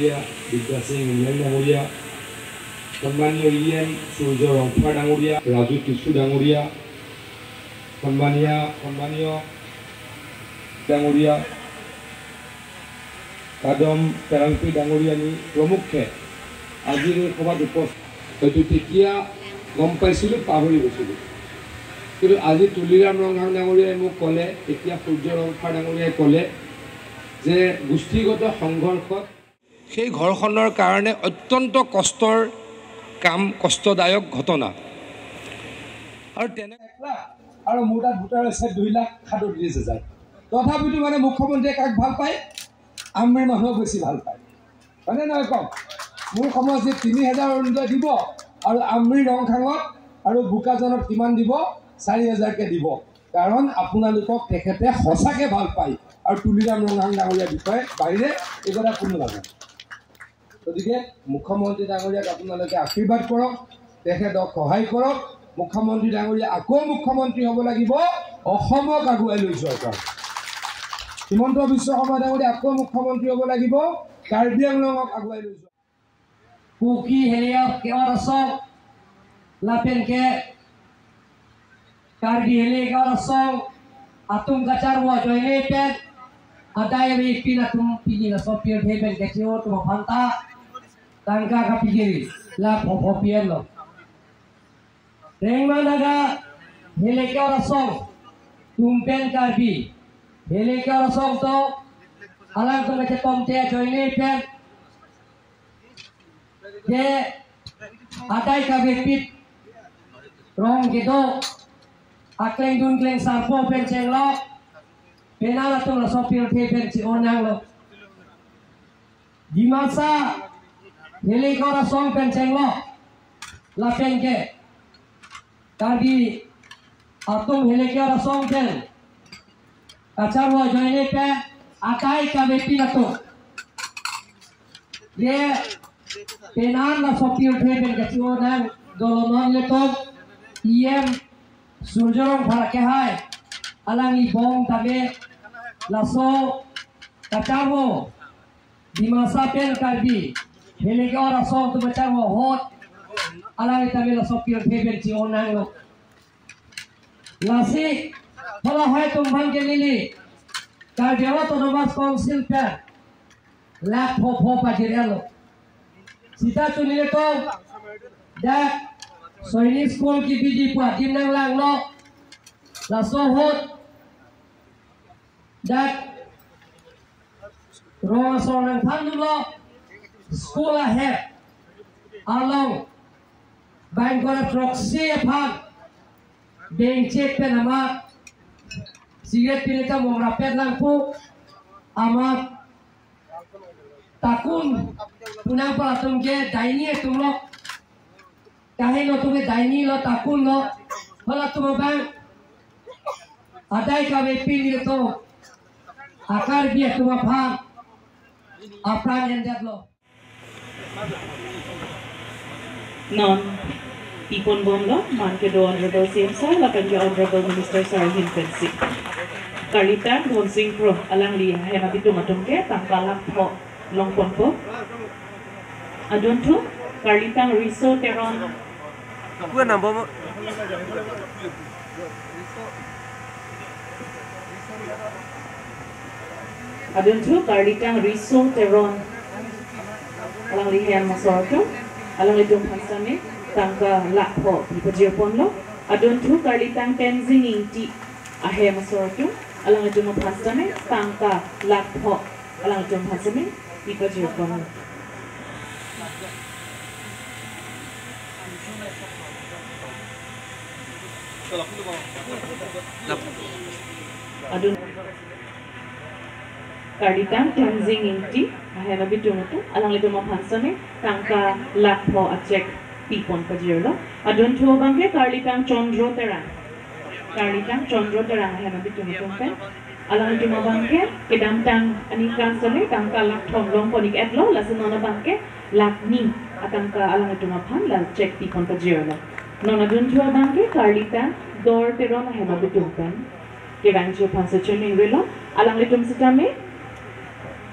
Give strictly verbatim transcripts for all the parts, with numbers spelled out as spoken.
ডাঙৰীয়া, বিদ্যা সিং ইংলেণ্ড ডাঙৰীয়া, সন্মানীয় ই এম সূৰ্য ৰংফাৰ ডাঙৰীয়া, ৰাজু টিচু ডাঙৰীয়া, সন্মানীয়, সন্মানীয় ডাঙৰীয়া, কাদম তেৰাংপি ডাঙৰীয়ানী প্ৰমুখ্যে আজিৰ এই সভাত উপস্থিত। হয়তো তেতিয়া গম পাইছিলোঁ, পাহৰি গৈছিলোঁ। কিন্তু আজি তুলিৰাম ৰংহাং ডাঙৰীয়াই মোক ক'লে, তেতিয়া সূৰ্য ৰংফাৰ ডাঙৰীয়াই ক'লে যে গোষ্ঠীগত সংঘৰ্ষত সেই ঘৰখনৰ কাৰণে অত্যন্ত কষ্টৰ কাম, কষ্টদায়ক ঘটনা। আৰু তেনে এক লাখ আৰু মোৰ তাত ভোটাৰ আছে দুই লাখ সাতত্ৰিশ হাজাৰ। তথাপিতো মানে মুখ্যমন্ত্ৰীয়ে কাক ভাল পায়? আমৰি মানুহক বেছি ভাল পায়, হয়নে নহয় কওক? মোৰ সমষ্টিত তিনি হাজাৰ অৰুণোদয় দিব আৰু আমৰি ৰংহাঙত আৰু বোকাজানত কিমান দিব? চাৰি হাজাৰকে দিব। কাৰণ আপোনালোকক তেখেতে সঁচাকে ভাল পায় আৰু তুলিৰাম ৰংহাং ডাঙৰীয়াৰ বিষয়ে বাহিৰে এই কথা কোনো নাজানে। গতিকে মুখ্যমন্ত্ৰী ডাঙৰীয়াক আপোনালোকে আশীৰ্বাদ কৰক, তেখেতক সহায় কৰক। মুখ্যমন্ত্ৰী ডাঙৰীয়া আকৌ মুখ্যমন্ত্ৰী হ'ব লাগিব, অসমক আগুৱাই লৈ যোৱাৰ কাৰণে। হিমন্ত বিশ্ব শৰ্মা ডাঙৰীয়া আকৌ মুখ্যমন্ত্ৰী হ'ব লাগিব, কাৰ্বি আংলঙক আগুৱাই লৈ যোৱা। Kuki helekia ke-ot asong, lapen ke Karbi helekia ke-ot asong atum kacharvo ajoine pen adai avepin atum pini laso pirthe pen kecho atum aphan ta tangka kapikiri, lakh pho pho pi-enlo. Rengma Naga helekia ke-ot asong atum pen Karbi helekia ke-ot asong atum alangtum kachetomte ajoine pen ke adai kavepin rong kedo, aklengdun klengsarpo pen chenglok, penar atum laso pirthe pen che-o nanglo. Dimasa helekia ke-ot asong pen chenglok, lapen ke Karbi atum helekia ke-ot asong pen kacharvo ajoine pen adai kavepin atum ke penar laso pirthe pen kacho nang dolo. Non ilitum E M Surjya Rongphar akehai alangli bom tame laso kacharvo Dimasa pen Karbi helekia ke-ot asong atum kacharvo ahut alangli tame laso pirthe pen che-o nanglo. Lasi hala hai atum aphan ke neli Karbi Anglong Autonomous Council pen lakh pho pho pajir-enlo. Sita chunile atum dak Sainik School kebiji pu adim nanglanglo. Laso ahut dak rong asor nangthandunlo, school ahem along bang kora throksi aphan bengchek pen amat cigarette pini ta mong rapet lang pu amat takun pu nangphan atum ke daini atumlo. Kaheno atum ke daini lo, takun lo. Halatum abang adai kavepin ilitum a-Karbi atum aphan apran endetlo. Non pipon bomlo, man kedo Honorable C M Sir lapen ke Honorable Minister Sir ahin pensi. Karlitang Dhonsing Kro, alangli ahem abitung atum ke tangka lakh pho longponpo. Adunthu Karlitang Riso Teron. Kuan nang bom. Adunthu Karlitang Riso Teron, alangli ahem asor atum, alanglitum aphan sitame tangka lakh pho pipajirponlo. Adunthu Karlitang Tenzing Ingti ahem asor atum, alanglitum aphan sitame tangka lakh pho, alanglitum aphan sitame pipajirponlo. Adun Karlitang Tenzing Ingti ahem abitung atum, alanglitum aphan sitame tangka lakh pho a-cheque pipon pajirlo. Adunthu abangke Karlitang Chandra Terang. Karlitang Chandra Terang ahem abitung atum pen. Alanglitum abangke kedamtang aningkan sitame tangka lakh thom longpon-ik-etlo, lasi non abangke lakh ni atangka alanglitum aphan la cheque pipon pajirlo. Non adunthu abangke Karlitang Dor Teron ahem abitung pen. Kevangji aphan sitame ningrilo, alanglitum sitame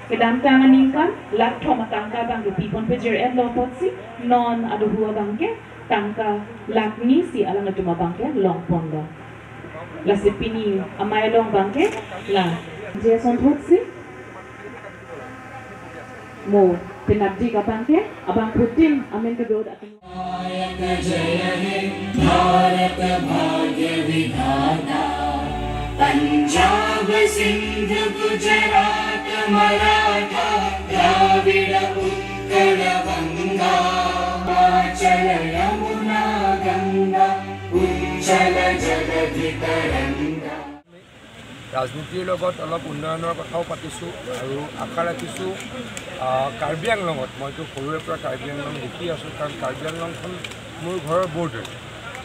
Kedamtang aningkan lakh thom atangka abang do pipon pejir-etlo apotsi non aduhu abangke tangka lakh ni si alanglitum abangke longponlo. Lasi pini amei along abangke la je asonthotsi mo penapdik abangke abangphutin amen kedo. विधायक जय हे भारत भाग्य विधाता। पंजाब सिंध गुजरात मराठा द्राविड़ उत्कल वंगा। हिमाचल यमुना गंगा उच्छल जलधि तरंगा। ৰাজনীতিৰ লগত অলপ উন্নয়নৰ কথাও পাতিছোঁ আৰু আশা ৰাখিছোঁ, আহ, কাৰ্বি আংলঙত, মইতো সৰুৰে পৰা কাৰ্বি আংলং দেখি আছোঁ, কাৰণ কাৰ্বি আংলংখন মোৰ ঘৰৰ বৰ্ডাৰ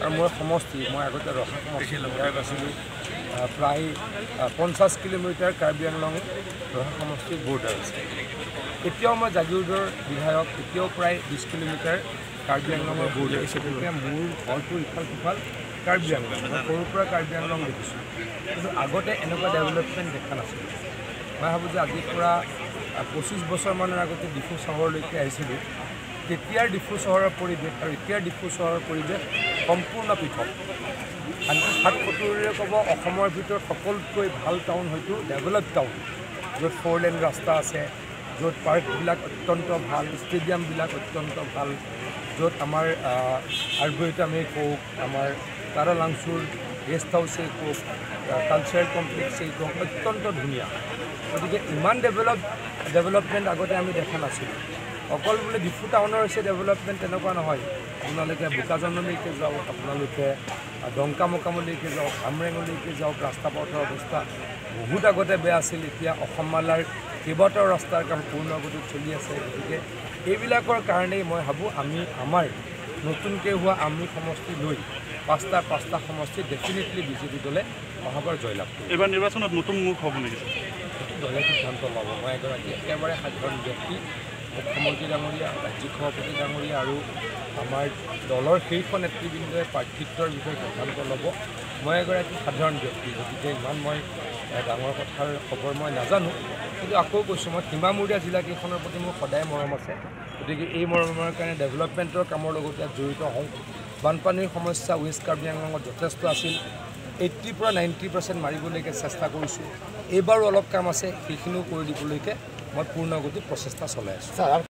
আৰু মোৰ সমষ্টি। মই আগতে ৰহা সমষ্টিৰ বিধায়ক আছিলোঁ। আহ, প্ৰায়, আহ, পঞ্চাছ কিলোমিটাৰ কাৰ্বি আংলং ৰহা সমষ্টিৰ বৰ্ডাৰ আছে। এতিয়াও মই জাগিৰোডৰ বিধায়ক, এতিয়াও প্ৰায় বিছ কিলোমিটাৰ কাৰ্বি আংলঙৰ বৰ্ডাৰ আছে। গতিকে মোৰ ঘৰটো ইফাল সিফাল কাৰ্বি আংলং, মই সৰুৰ পৰা কাৰ্বি আংলং দেখিছোঁ, কিন্তু আগতে এনেকুৱা ডেভেলপমেণ্ট দেখা নাছিলোঁ। মই ভাবোঁ যে আজিৰ পৰা, আহ, পঁচিছ বছৰমানৰ আগতে ডিফু চহৰলৈকে আহিছিলোঁ, তেতিয়াৰ ডিফু চহৰৰ পৰিৱেশ আৰু এতিয়াৰ ডিফু চহৰৰ পৰিৱেশ সম্পূৰ্ণ পৃথক। আনকি সাত সত্তৰৰে ক'ব, অসমৰ ভিতৰত সকলোতকৈ ভাল টাউন হয়তো ডেভেলপ টাউন, য'ত ফ'ৰ লেন ৰাস্তা আছে, য'ত পাৰ্কবিলাক অত্যন্ত ভাল, ষ্টেডিয়ামবিলাক অত্যন্ত ভাল, য'ত আমাৰ, আহ, আৰ্বৰিটামেই কওক, আমাৰ তাৰালাংচুৰ গেষ্ট হাউচেই কওক, আহ, কালচাৰেল কমপ্লেক্সেই কওক, অত্যন্ত ধুনীয়া। গতিকে ইমান ডেভেলপ, ডেভেলপমেণ্ট আগতে আমি দেখা নাছিলোঁ। অকল বোলে ডিফু টাউনৰ হৈছে ডেভেলপমেণ্ট, তেনেকুৱা নহয়। আপোনালোকে বোকাজানলৈকে যাওক, আপোনালোকে, আহ, ডংকা মকামলৈকে যাওক, খামৰেঙলৈকে যাওক, ৰাস্তা পথৰ অৱস্থা বহুত আগতে বেয়া আছিল, এতিয়া অসম মালাৰ কেইবাটাও ৰাস্তাৰ কাম পূৰ্ণ গতিত চলি আছে। গতিকে এইবিলাকৰ কাৰণেই মই ভাবোঁ আমি আমাৰ নতুনকৈ হোৱা আমি সমষ্টি লৈ পাঁচটা, পাঁচটা সমষ্টি ডেফিনেটলি বিজেপি দলে অহাবাৰ জয়লাভ কৰিব। এইবাৰ নিৰ্বাচনত নতুন মুখ হ'ব নেকি? এইটো দলে সিদ্ধান্ত ল'ব। মই এগৰাকী একেবাৰে সাধাৰণ ব্যক্তি। মুখ্যমন্ত্ৰী ডাঙৰীয়া, ৰাজ্যিক সভাপতি ডাঙৰীয়া আৰু আমাৰ দলৰ শীৰ্ষ নেতৃবৃন্দই প্ৰাৰ্থিত্বৰ বিষয়ে সিদ্ধান্ত ল'ব। মই এগৰাকী সাধাৰণ ব্যক্তি, গতিকে ইমান মই, এ, ডাঙৰ কথাৰ খবৰ মই নাজানো। কিন্তু আকৌ কৈছোঁ, মই সীমামূৰীয়া জিলাকেইখনৰ প্ৰতি মোৰ সদায় মৰম আছে। গতিকে এই মৰমৰ কাৰণে ডেভেলপমেণ্টৰ কামৰ লগতে ইয়াত জড়িত হওঁ। বানপানীৰ সমস্যা ৱেষ্ট কাৰ্বি আংলঙত যথেষ্ট আছিল। এইট্টিৰ পৰা নাইণ্টি পাৰ্চেণ্ট মাৰিবলৈকে চেষ্টা কৰিছোঁ। এইবাৰো অলপ কাম আছে, সেইখিনিও কৰি দিবলৈকে মই পূৰ্ণ গতিত প্ৰচেষ্টা চলাই আছোঁ। ছাৰ, আৰু